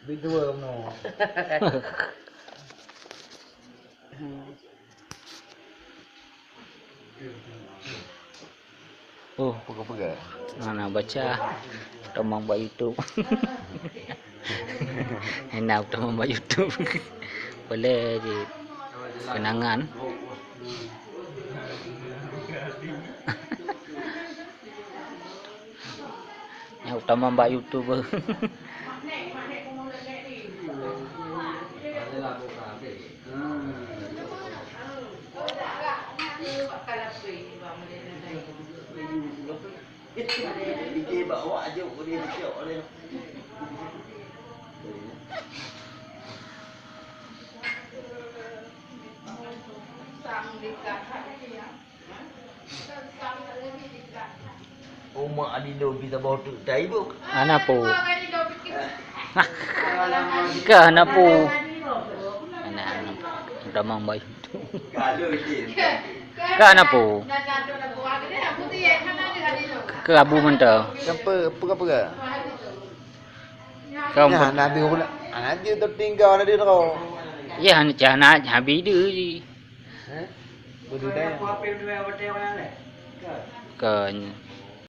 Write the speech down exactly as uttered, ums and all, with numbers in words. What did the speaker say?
Bidua no. Oh, peugah-peugah. Hana baca. Tamong bak YouTube. Hana tamong bak YouTube. Boleh je. Kenangan. Nyang utama bak YouTube. Umak adidong pih saboh teuk tai buk. Hana po. Ka hana po. Hana, hana. Tamong bak YouTube. Ka hana po. Ka abu mantong. Sampai pura-pura. Kau Nah, Nabi ulang. Nabi tertinggal, Nabi terus. Ya, hana cah na habis dia je. Eh? Budidaya. Kan.